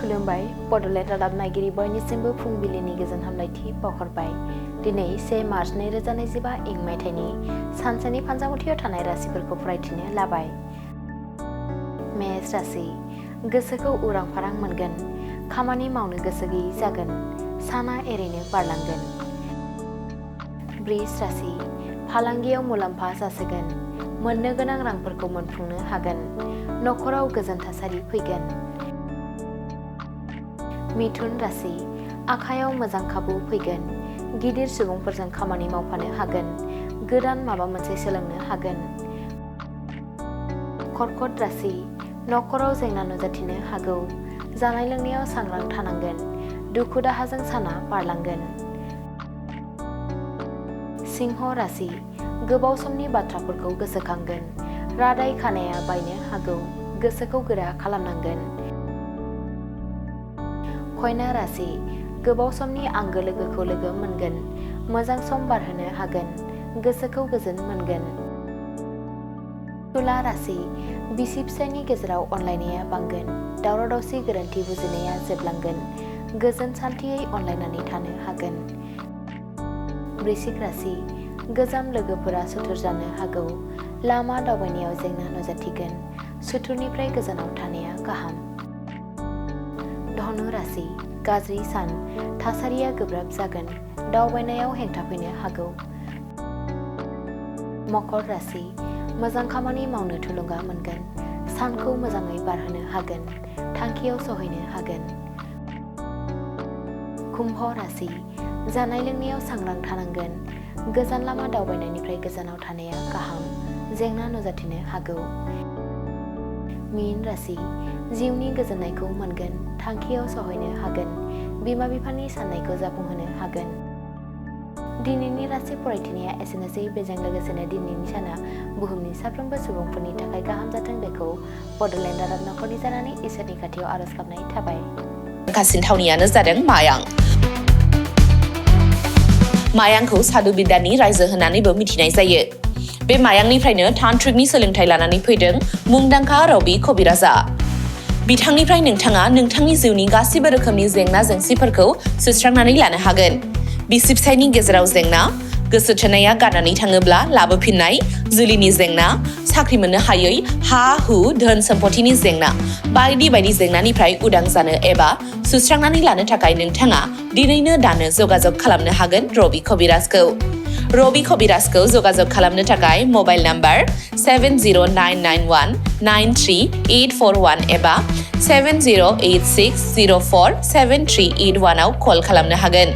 खुलुमबाय बड'लेण्ड रादाब नायगिरि बयनिसिमबो फुंबिलिनि गोजोन हामलायथि बावहरबाय। दिनै 1 मार्च 2025 इं मायथाइनि सानसेनि फानजामुथियाव थानाय राशिफोरखौ फरायथिनो लाबाय। मेष राशि गोसोखौ उरां फारां मोनगोन, खामानि मावनो गोसो गैयै जागोन, साना एरैनो बारलांगोन। वृष राशि फालांगियाव मुलाम्फा जासिगोन, मोननो गोनां रांफोरखौ मोनफुंनो हागोन, नखराव गोजोन थासारि फैगोन। मिथुन राशि आखायाव मोजां खाबु फैगोन, गिदिर सुबुंफोरजों खामानि मावफानो हागोन, गोदान माबा मोनसे सोलोंनो हागोन। कर्कट राशि नखराव जेंना नुजाथिनो हागौ, जानाय लोंनायाव सांग्रां थानांगोन, दुखु दाहाजों साना बारलांगोन। सिंह राशि गोबाव समनि बाथ्राफोरखौ गोसोखांगोन, रादाय खानाया बायनो हागौ, गोसोखौ गोरा खालामनांगोन। कन्या राशि गोबाव समनि आंगो लोगोखौ लोगो मोनगोन, मोजां सम बारहोनो हागोन, गोसोखौ गोजोन मोनगोन। तुला राशि बिसि फिसायनि गेजेराव अनलायनाया बांगोन, दावराव दावसि गोरोन्थि बुजिनाया जोबलांगोन, गोजोन सान्थियै अनलायनानै थानो हागोन। वृश्चिक राशि गोजाम लोगोफोरा सुथुर जानो हागौ, लामा दावबायनायाव जेंना नुजाथिगोन, सुथुरनिफ्राय गोजानाव थानाया गाहाम। धनु राशि गाज्रि सान, थासारिया गोब्राब जागोन, दावबायनायाव हेंथा फैनो हागौ। मकर राशि मोजां खामानि मावनो थुलुंगा मोनगोन, सानखौ मोजाङै बारहोनो हागोन, थांखियाव सहैनो हागोन। कुम्भ राशि जानाय लोंनायाव सांग्रां थानांगोन, गोजान लामा दावबायनायनिफ्राय गोजानाव थानाया गाहाम, जेंना नुजाथिनो हागौ। मीन राशि जिउनि गोजोननायखौ मोनगोन, थांखियाव सहैनो हागोन, बिमा बिफानि साननायखौ जाफुंहोनो हागोन। दिनैनि राशि फरायथिनाया एसेनोसै। बेजों लोगोसेनो दिनैनि साना बुहुमनि साफ्रोमबो सुबुंफोरनि थाखाय गाहाम जाथों बेखौ बड'लेण्ड रादाब नखरनि जानानै इसोरनि खाथियाव आरज गाबनाय थाबाय। गासिन थावनियानो जादों मायां। मायांखौ सादु बिद्यानि रायजो होननानैबो मिथिनाय जायो। बे मायांनिफ्रायनो तान्त्रिकनि सोलोंथाइ लानानै फैदों मुंदांखा रबि कबिराजा। बिथांनिफ्राय नोंथाङा नोंथांनि जिउनि गासिबो रोखोमनि जेंना जेंसिफोरखौ सुस्रांनानै लानो हागोन। बिसि फिसायनि गेजेराव जेंना, गोसो थोनाया गारनानै थाङोब्ला लाबोफिननाय, जुलिनि जेंना, साख्रि मोननो हायै, हा हु धोन सम्पथिनि जेंना बायदि बायदि जेंनानिफ्राय उदां जानो एबा सुस्रांनानै लानो थाखाय नोंथाङा दिनैनो दानो जगाजग खालामनो हागोन रबि कबिराजखौ। रबि कबिराजखौ जगाजग खालामनो थाखाय मबाइल नाम्बार 7099193841 एबा 7086047381 आव कल खालामनो हागोन।